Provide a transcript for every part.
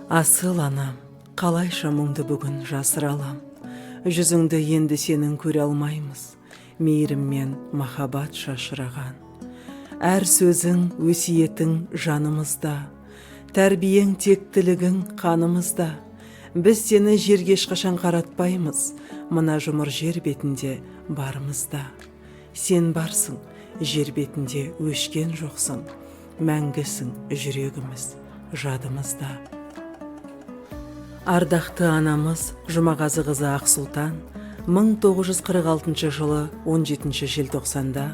Асыл анам, қалайша мұңды бүгін жасыра алам? Жүзіңді енді сенің көре алмаймыз, мейіріммен махаббат шашыраған. Әр сөзің, өсиетің жанымызда, тәрбиең, тектілігің қанымызда. Біз сені жерге ешқашан қаратпаймыз, мына жұмыр жер бетінде барымызда. Сен барсың, жер бетінде өшкен жоқсың, мәңгісің жүрегіміз, жадымызда. Ардақты анамыз Жұмағазықызы Ақсұлтан 1946 жылы 17 желтоқсанда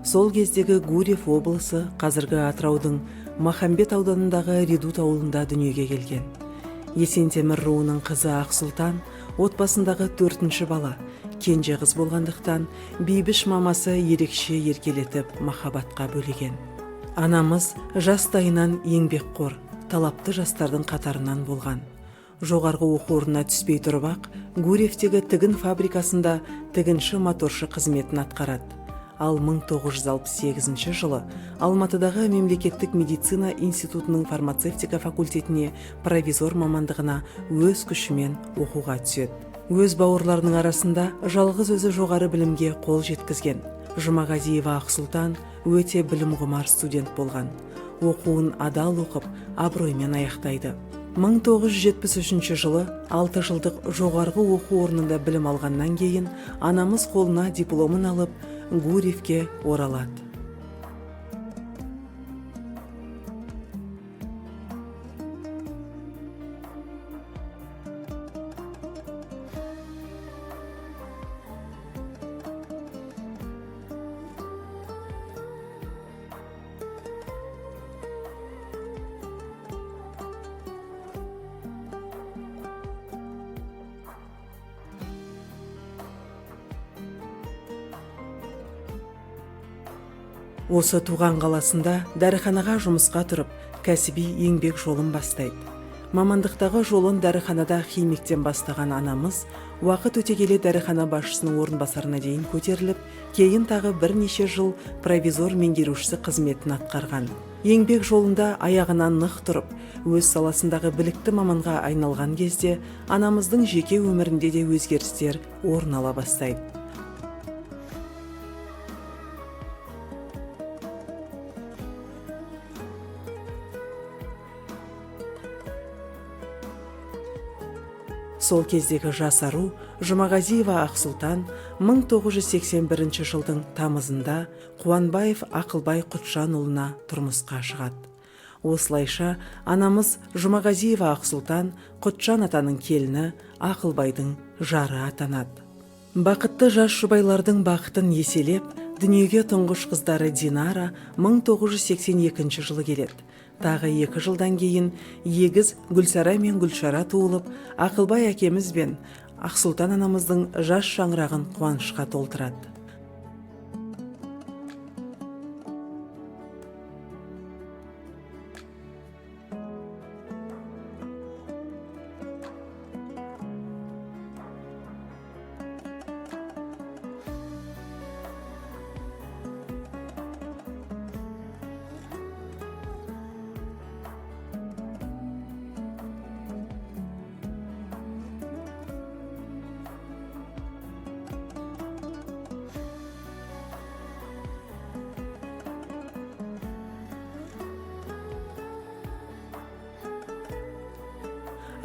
сол кездегі Гурьев облысы, қазіргі Атыраудың Махамбет ауданындағы Редут ауылында дүниеге келген. Есентемір руының қызы Ақсұлтан отбасындағы төртінші бала, кенже қыз болғандықтан бейбіш мамасы ерекше еркелетіп махаббатқа бөлеген. Анамыз жастайынан еңбекқор, талапты жастардың қатарынан болған. Жоғарғы оқу орнына түспей тұрып-ақ, Гурьевтегі тігін фабрикасында тігінші моторшы қызметін атқарады. Ал 1968 жылы Алматыдағы мемлекеттік медицина институтының фармацевтика факультетіне провизор мамандығына өз күшімен оқуға түседі. Өз бауырларының арасында жалғыз өзі жоғары білімге қол жеткізген. Жұмағазиева Ақсұлтан өте білімқұмар студент болған. Оқуын адал оқып, абыроймен аяқтайды. 1973 жылы 6 жылдық жоғарғы оқу орнында білім алғаннан кейін анамыз қолына дипломын алып, Гурьевке оралады. Осы туған қаласында дәріханаға жұмысқа тұрып, кәсіби еңбек жолын бастайды. Мамандықтағы жолын дәріханада химиктен бастаған анамыз уақыт өте келе дәріхана басшысының орынбасарына дейін көтеріліп, кейін тағы бірнеше жыл провизор меңгерушісі қызметін атқарған. Еңбек жолында аяғынан нық тұрып, өз саласындағы білікті маманға айналған кезде анамыздың жеке өмірінде де өзгерістер орын ала бастайды. Сол кездегі жас ару Жұмағазиева Ақсұлтан 1981 жылдың тамызында Қуанбаев Ақылбай Құтжанұлына тұрмысқа шығады. Осылайша анамыз Жұмағазиева Ақсұлтан Құтжан атаның келіні, Ақылбайдың жары атанады. Бақытты жас жұбайлардың бақытын еселеп, дүниеге тұңғыш қыздары Динара 1982 жылы келеді. Тағы 2 жылдан кейін егіз Гүлсара мен Гүлшара туылып, Ақылбай әкеміз бен Ақсұлтан анамыздың жас шаңырағын қуанышқа толтырады.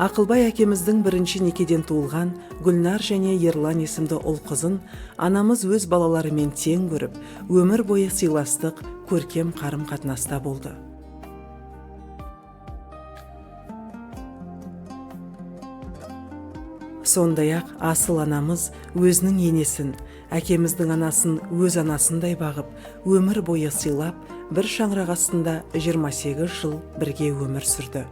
Ақылбай әкеміздің бірінші некеден туылған Гүлнар және Ерлан есімді ұл қызын анамыз өз балаларымен тең көріп, өмір бойы сыйластық, көркем қарым-қатынаста болды. Сондай-ақ асыл анамыз өзінің енесін, әкеміздің анасын өз анасындай бағып, өмір бойы сыйлап, бір шаңырақ астында 28 жыл бірге өмір сүрді.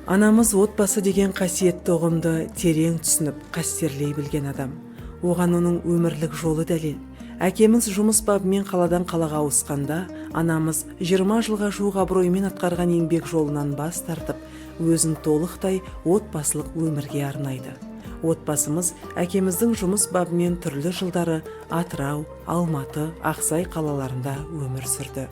Анамыз отбасы деген қасиетті ұғымды терең түсініп, қастерлей білген адам. Оған оның өмірлік жолы дәлел. Әкеміз жұмыс бабымен қаладан қалаға ауысқанда, анамыз 20 жылға жуық абыроймен атқарған еңбек жолынан бас тартып, өзін толықтай отбасылық өмірге арнайды. Отбасымыз әкеміздің жұмыс бабымен түрлі жылдары Атырау, Алматы, Ақсай қалаларында өмір сүрді.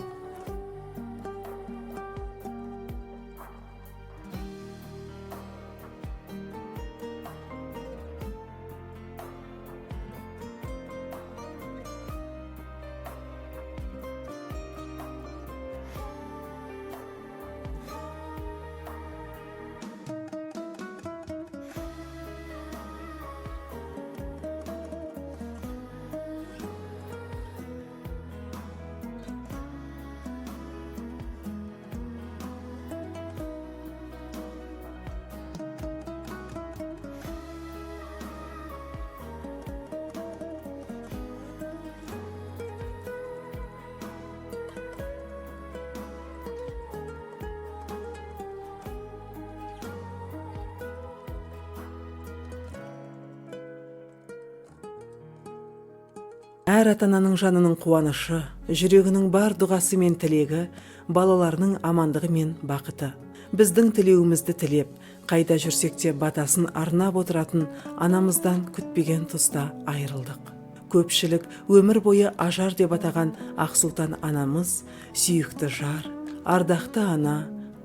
Әр ата-ананың жанының қуанышы, жүрегінің бар дұғасы мен тілегі, балаларының амандығы мен бақыты. Біздің тілеуімізді тілеп, қайда жүрсек те батасын арнап отыратын анамыздан күтпеген тұста айырылдық. Көпшілік өмір бойы Ажар деп атаған Ақсұлтан анамыз сүйікті жар, ардақты ана,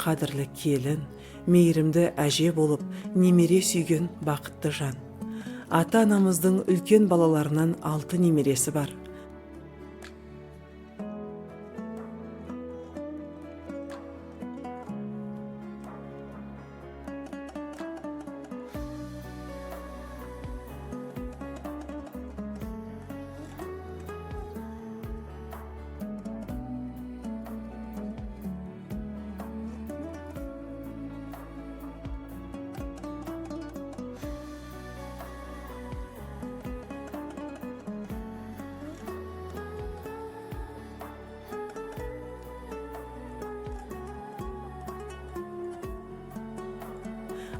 қадірлі келін, мейірімді әже болып, немере сүйген бақытты жан. Ата-анамыздың үлкен балаларынан 6 немересі бар.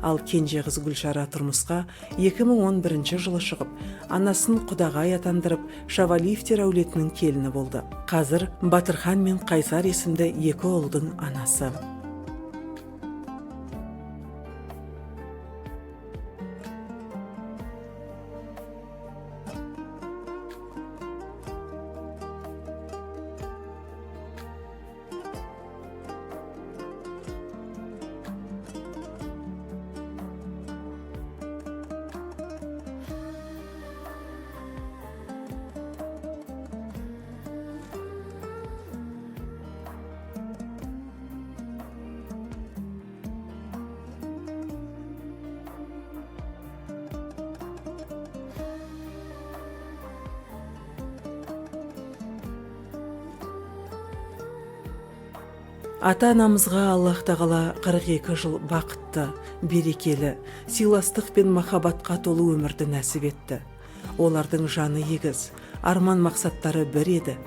Ал кенже қыз Гүлшара тұрмысқа 2011 жылы шығып, анасын құдағай атандырып, Шавалиевтер әулетінің келіні болды. Қазір Батырхан мен Қайсар есімді екі ұлдың анасы. Ата-анамызға Аллах тағала 42 жыл бақытты, берекелі, сыйластық пен махаббатқа толы өмірді нәсіп етті. Олардың жаны егіз, арман мақсаттары бір еді.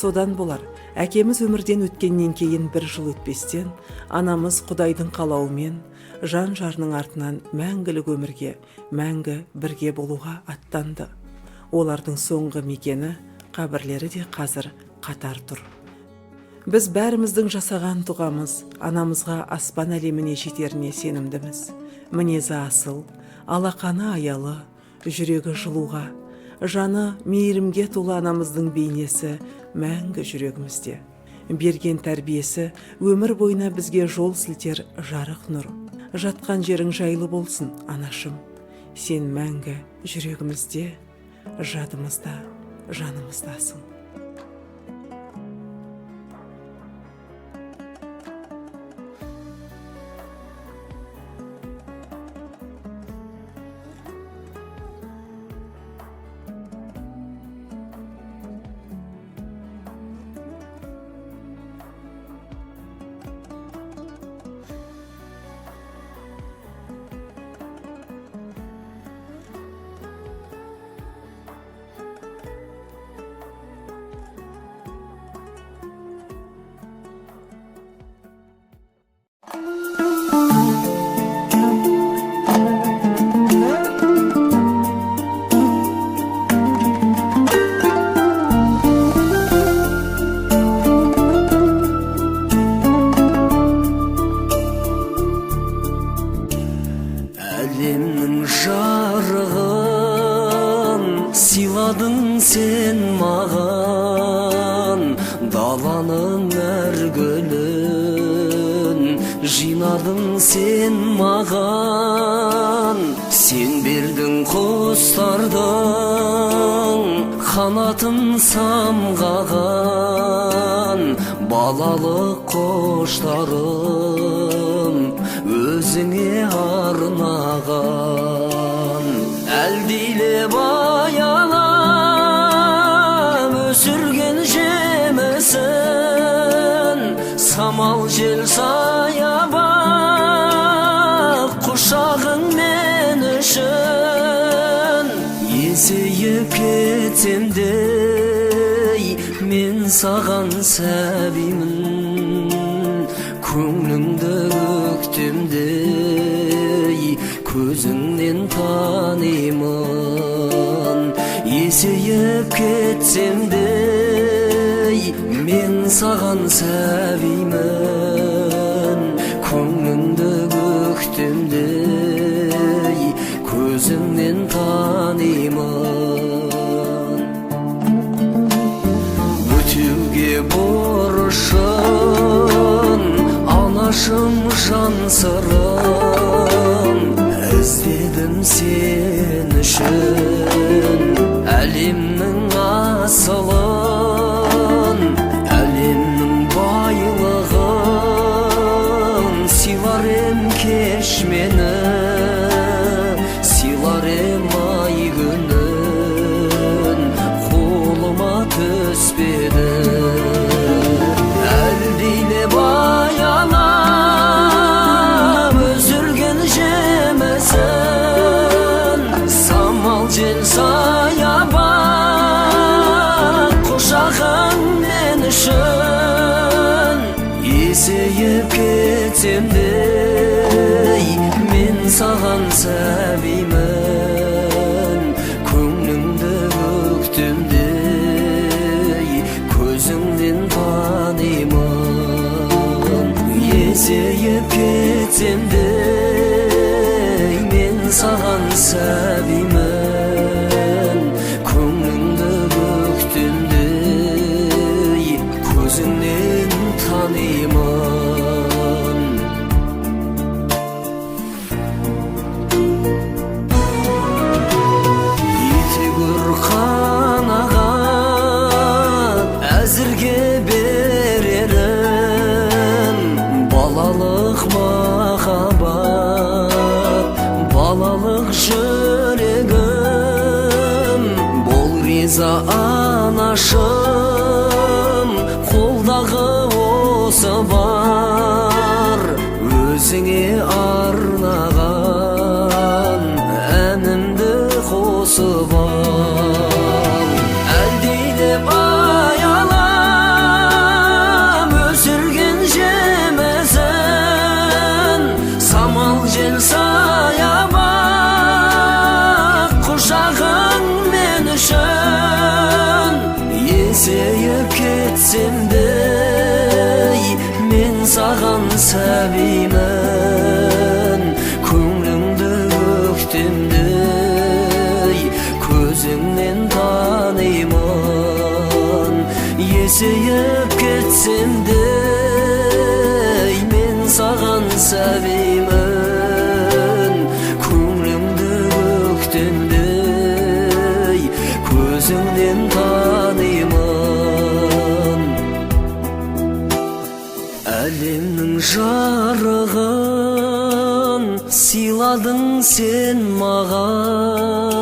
Содан болар, әкеміз өмірден өткеннен кейін бір жыл өтпестен, анамыз Құдайдың қалауымен жан жарының артынан мәңгілік өмірге, мәңгі бірге болуға аттанды. Олардың соңғы мекені, қабірлері де қазір қатар тұр. Біз бәріміздің жасаған дұғамыз анамызға аспан әлеміне жетеріне сенімдіміз. Мінезі асыл, алақаны аялы, жүрегі жылуға, жаны мейірімге толы анамыздың бейнесі мәңгі жүрегімізде. Берген тәрбиесі өмір бойына бізге жол сілтер жарық нұр. Жатқан жерің жайлы болсын, анашым. Сен мәңгі жүрегімізде, жадымызда, жанымыздасың. Сыйладың сен маған даланың әр гүлін, жинадың сен маған. Сен бердің құстардың қанатын самғаған, балалық құштарым өзіңе арнаған. Әлдилеп аялап өсірген жемісін, самал жел, саябақ, құшағың мен үшін. Есейіп кетсем де, мен саған сәбимін, көңіліңді көктемдей көзіңнен танимын. Есейіп кетсем де, мен саған сәбимін, көңіліңді көктемдей көзіңнен танимын. Өтеуге борышын, анашым, жан сырын іздедім сен үшін. Әлемнің асылын, әлемнің байлығын сыйлар ем, кеш мені, сыйлар ем ай күнін, қолыма түспеді. Әлдилеп аялап өсірген жемісін, самал жел, саябақ, құшағың мен үшін. Есейіп кетсем де, мен саған сәбимін, көңіліңді көктемдей көзіңнен танимын. Есейіп кетсем де, мен саған сәбимін, көңіліңді көктемдей көзіңнен танимын. Ете қанағат әзірге берерім, балалық махаббат, балалық жүрегім. Бол риза, анашым, қолдағы осы бар өзіңе арнаған әнімді қосып ал. Әлдилеп аялап өсірген жемісін, самал жел, саябақ, құшағың мен үшін. Есейіп кетсем де, мен саған сәбимін, көңіліңді көктемдей көзіңнен танимын. Есейіп кетсем де, мен саған сәбимін, көңіліңді көктемдей көзіңнен танимын. Әлемнің жарығын сыйладың сен маған.